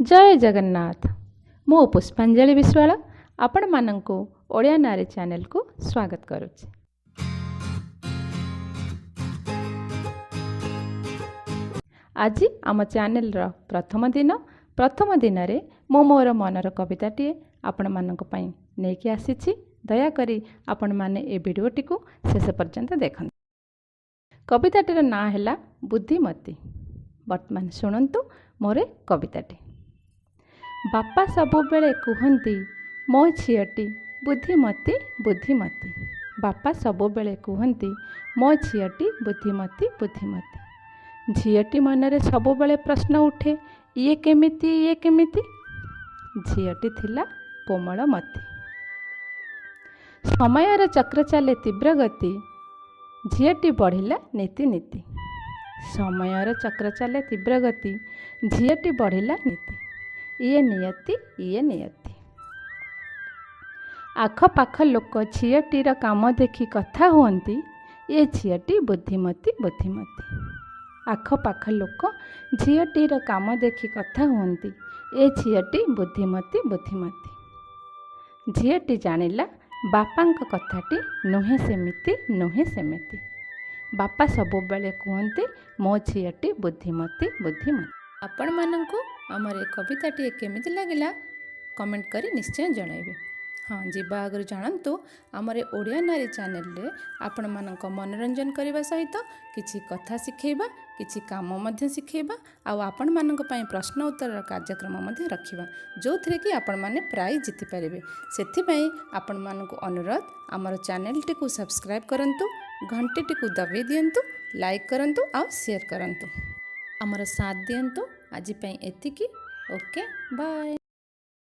ଜୟ ଜଗନ୍ନାଥ। ମୁଁ ପୁଷ୍ପାଞ୍ଜଳି ବିଶ୍ୱାଳ ଆପଣମାନଙ୍କୁ ଓଡ଼ିଆ ନାରୀ ଚ୍ୟାନେଲକୁ ସ୍ୱାଗତ କରୁଛି। ଆଜି ଆମ ଚ୍ୟାନେଲର ପ୍ରଥମ ଦିନ। ପ୍ରଥମ ଦିନରେ ମୁଁ ମୋର ମନର କବିତାଟିଏ ଆପଣମାନଙ୍କ ପାଇଁ ନେଇକି ଆସିଛି। ଦୟାକରି ଆପଣମାନେ ଏ ଭିଡ଼ିଓଟିକୁ ଶେଷ ପର୍ଯ୍ୟନ୍ତ ଦେଖନ୍ତୁ। କବିତାଟିର ନାଁ ହେଲା ବୁଦ୍ଧିମତୀ। ବର୍ତ୍ତମାନ ଶୁଣନ୍ତୁ ମୋର ଏ କବିତାଟି। ବାପା ସବୁବେଳେ କୁହନ୍ତି, ମୋ ଝିଅଟି ବୁଦ୍ଧିମତୀ, ବୁଦ୍ଧିମତୀ। ବାପା ସବୁବେଳେ କୁହନ୍ତି, ମୋ ଝିଅଟି ବୁଦ୍ଧିମତୀ, ବୁଦ୍ଧିମତୀ। ଝିଅଟି ମନରେ ସବୁବେଳେ ପ୍ରଶ୍ନ ଉଠେ, ଇଏ କେମିତି, ଇଏ କେମିତି? ଝିଅଟି ଥିଲା କୋମଳମତୀ। ସମୟର ଚକ୍ର ଚାଲେ ତୀବ୍ର ଗତି, ଝିଅଟି ବଢ଼ିଲା ନୀତି ନୀତି। ସମୟର ଚକ୍ର ଚାଲେ ତୀବ୍ର ଗତି, ଝିଅଟି ବଢ଼ିଲା ନୀତି। ଇଏ ନିୟତି, ଇଏ ନିୟତି। ଆଖପାଖ ଲୋକ ଝିଅଟିର କାମ ଦେଖି କଥା ହୁଅନ୍ତି, ଏ ଝିଅଟି ବୁଦ୍ଧିମତୀ, ବୁଦ୍ଧିମତୀ। ଆଖପାଖ ଲୋକ ଝିଅଟିର କାମ ଦେଖି କଥା ହୁଅନ୍ତି, ଏ ଝିଅଟି ବୁଦ୍ଧିମତୀ, ବୁଦ୍ଧିମତୀ। ଝିଅଟି ଜାଣିଲା ବାପାଙ୍କ କଥାଟି ନୁହେଁ ସେମିତି, ନୁହେଁ ସେମିତି। ବାପା ସବୁବେଳେ କୁହନ୍ତି, ମୋ ଝିଅଟି ବୁଦ୍ଧିମତୀ, ବୁଦ୍ଧିମତୀ। ଆପଣମାନଙ୍କୁ ଆମର ଏ କବିତାଟିଏ କେମିତି ଲାଗିଲା, କମେଣ୍ଟ କରି ନିଶ୍ଚୟ ଜଣାଇବେ। ହଁ, ଯିବା ଆଗରୁ ଜାଣନ୍ତୁ, ଆମର ଏ ଓଡ଼ିଆ ନାରୀ ଚ୍ୟାନେଲରେ ଆପଣମାନଙ୍କ ମନୋରଞ୍ଜନ କରିବା ସହିତ କିଛି କଥା ଶିଖେଇବା, କିଛି କାମ ମଧ୍ୟ ଶିଖେଇବା ଆଉ ଆପଣମାନଙ୍କ ପାଇଁ ପ୍ରଶ୍ନ ଉତ୍ତରର କାର୍ଯ୍ୟକ୍ରମ ମଧ୍ୟ ରଖିବା, ଯେଉଁଥିରେ କି ଆପଣମାନେ ପ୍ରାଇଜ୍ ଜିତିପାରିବେ। ସେଥିପାଇଁ ଆପଣମାନଙ୍କୁ ଅନୁରୋଧ, ଆମର ଚ୍ୟାନେଲଟିକୁ ସବସ୍କ୍ରାଇବ୍ କରନ୍ତୁ, ଘଣ୍ଟିଟିକୁ ଦବାଇ ଦିଅନ୍ତୁ, ଲାଇକ୍ କରନ୍ତୁ ଆଉ ସେୟାର କରନ୍ତୁ, ଆମର ସାଥ୍ ଦିଅନ୍ତୁ। ଆଜି ପାଇଁ ଏତିକି। Okay, bye.